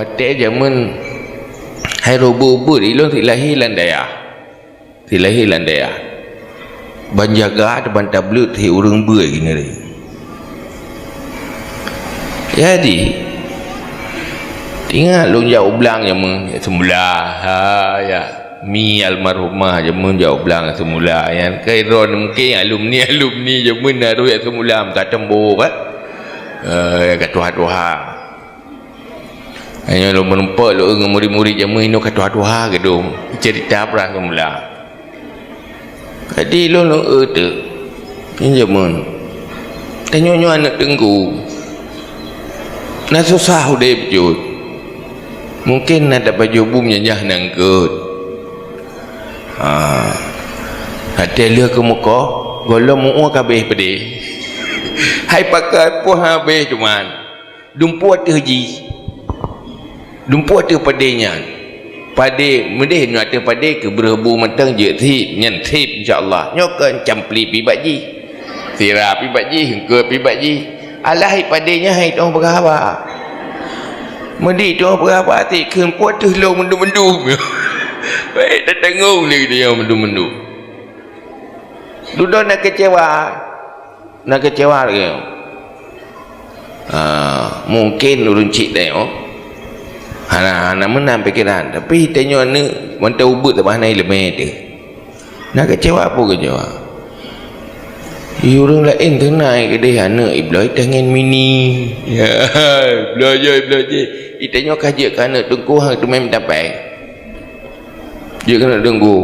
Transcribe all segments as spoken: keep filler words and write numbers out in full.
Watée jameun hai roh beuet-beuet, ilôn sit lahé lam dayah. Sit lahé lam dayah. Ban jaga, ban tableut sit ureuëng beuet geuneureueng. Jadi, ingat lôn jak u blang jameun, jak seumula, ha, ya. Mi almarhumah jameun jak u blang seumula, nyan keu droe mungken alumni-alumni jameun na roh jak seumula, meukatem boh, kan? Eh, ka tuha-tuha. Hanya lôn meureumpok lôn ngon murit-murit jameun inoe ka tuha-tuha keudong. Cerita peurang seumula. Jadi lôn, lôn eu teuk. Nyan jameun. Tanyoe nyoe aneuëk teungku. Na susah udeb jeuet. Mungken na tapajoh bu meunyan nyang na eungkot. Ha. Watée lheueh keumeukoh, gohlom meu-ue ka abéh peudeh. Hai pakai poh habéh cuman. Dumpeue ateueh jih. Dumpeue ateueh padé nyan. Padé, meudeh nyoe ateueh padé keu breueh bu mantong jeuet sép, nyan sép insya Allah. Nyoe kon campli pih bak jih. Sira pih bak jih, eungkot pih bak jih. Alah hai padé nyan hai tueng peugah haba. Meudeh tueng peugah haba, tik kheun peue ateueh lôn meundum-meundum. Baik, tatanggong lé geutanyoe meundum-meundum. Dudoe na keucewa. Na keucewa lagée nyoe. Ah, mungken ureuëng chik tanyoe hana, hana meunan pikeran, tapi tanyoe aneuëk mantong ubeuet sabab hana iéleumé teuh. Na keucewa peue keucewa? Di ureuëng laén teuna keudeh aneuëk ibloe tangen mini. Ya, ibloe jih, ibloe jih. Di tanyoe ka jeuet keu aneuëk teungku hana teumé mita péng. Jeuet keuneuk deunggu.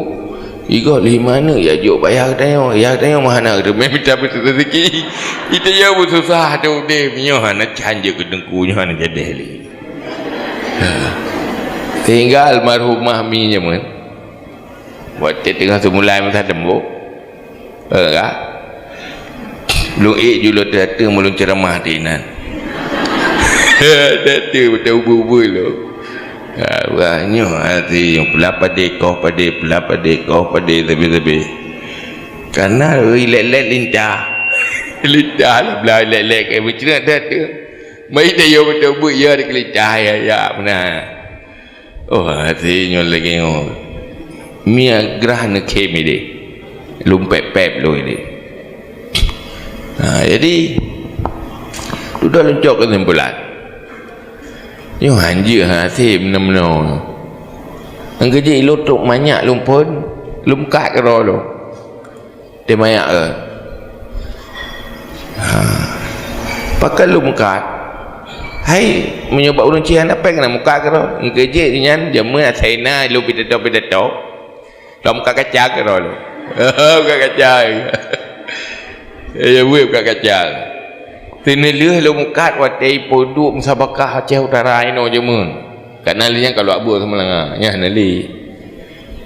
Igoe lheuh manök ya jok bak yah geutanyoe. Yah geutanyoe meuhana geuteumé mita beutôi rezeki. Geutanyoe beususah ateueh udeb nyoe hana can jeuet keu teungku nyoe hana jadeh lé. Ha. Sehingga almarhumah mi jameun, watée teungoh seumulai masa tembok, Ka? Lôn ék ju lôn teuka teuma lôn ceuramah di inan. Teuka beutôi ubé-ubé lôn. Ha, wah, nyoe hati nyoe, peula padé, koh padé, peula padé, koh padé, sabe-sabe. Kana rilek-lek lintah. Lintah lah, blah lek-lek, kai meucreuk teuka. Mai dayah beutôi ubé, ya, dikeulintah, ya, ya, meunan. Oh, hase nyoe lagée nyoe. Mie grah neukhém ideh. Lôn pép-pép lôn ideh. Ha, jadi, dudoe lôn cok keusimpulan. Nyoe hanjeuet hase meunoe-meunoe. Nyang keujeuet ilôn trok manyak lôn phon, lôn kat keudroe lôn. Teumayak ke? Ha. Pakon lôn mukat? Hai, meunyoe bak ureuëng Cina péng na mukat keudroe. Engkeu jeuet nyan jameun asai na lôn pidato-pidato. Lôn mukat kacang keudroe lôn. Mukat kacang. Ya, weh mukat kacang. Teuneuh lheueh lôn mukat watée ipeuduek musabakah Aceh Utara inoe jameun. Ka na lé nyan ka lôn buet sama langa. Nyan na lé.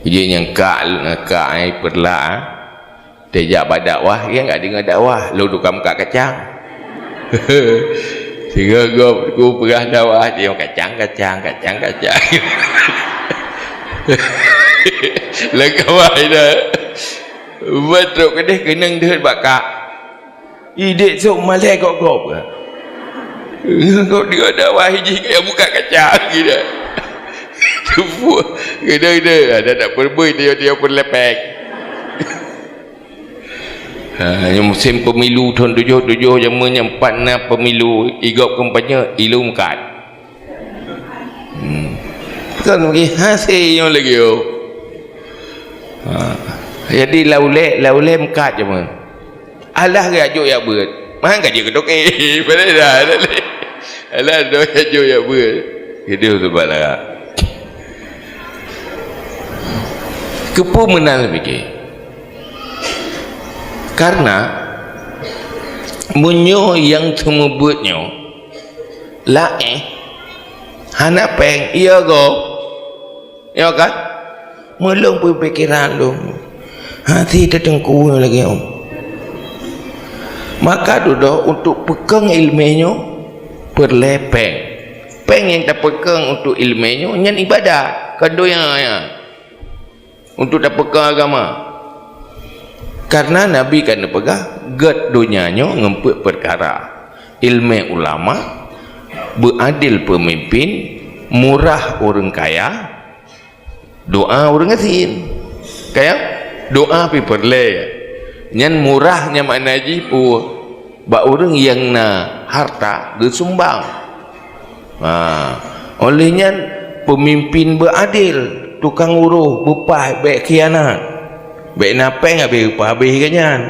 Jih nyang kak, kak ai peureulak, ah. Teuh jak bak dakwah, nyang ka deungoe dakwah, lôn tukang mukat kacang. Sigoe gob ku peugah dakwah, dia kacang, kacang, kacang, kacang. Lengkawai dah. Buat trok keudeh keunong deuhet bak kak. Idek sok malée gob-gob ka. Gob dia dakwah jih kaya mukat kacang gila. Teupuih. Gede-gede. Ada tak perbui dia, dia pun lepek. Ha, nyang musim pemilu thon tujoh tujoh jameun nyang pat na pemilu, igob kampanye, ilôn mukat. Hmm. Kan lagi hase nyoe lagi, oh. Ha. Jadi, laulée, laulée mukat jameun. Alah geujak jok jak beuet. Mah ka jeuet keu toke. Padahai dah, dah lé. Alah, dah jak jok jak beuet. Keudeh sebab lara. Keupeue meunan pike? Karena meunyoe nyang seumeubeuet nyoe laén hana péng, iya gob. Ya kan? Meulong peupikiran lom. Hati teuteungku lagée nyoe. Maka dudoe untuk peukong iéleumé nyoe peureulée péng. Péng nyang tapeukong untuk iéleumé nyoe nyan ibadat, kon donya nyan. Untuk tapeukong agama. Karena Nabi ka neupeugah, gét donya nyoe ngon peuet peukara. Iéleumé ulama, beuadil peumimpin, Murah ureuëng kaya, doa ureuëng gasien. Kaya, doa pih peureulée. Nyan murah nyan makna jih peue? Bak ureuëng nyang na harta geusumbang. Ha, óh lheueh nyan peumimpin beuadil, tukang uroh beupaih, bék khianat. Bék na péng habéh upah habéh geuh nyan.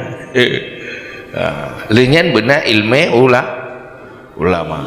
Ha, lheueh nyan beuna iéleumé ula-, ulama.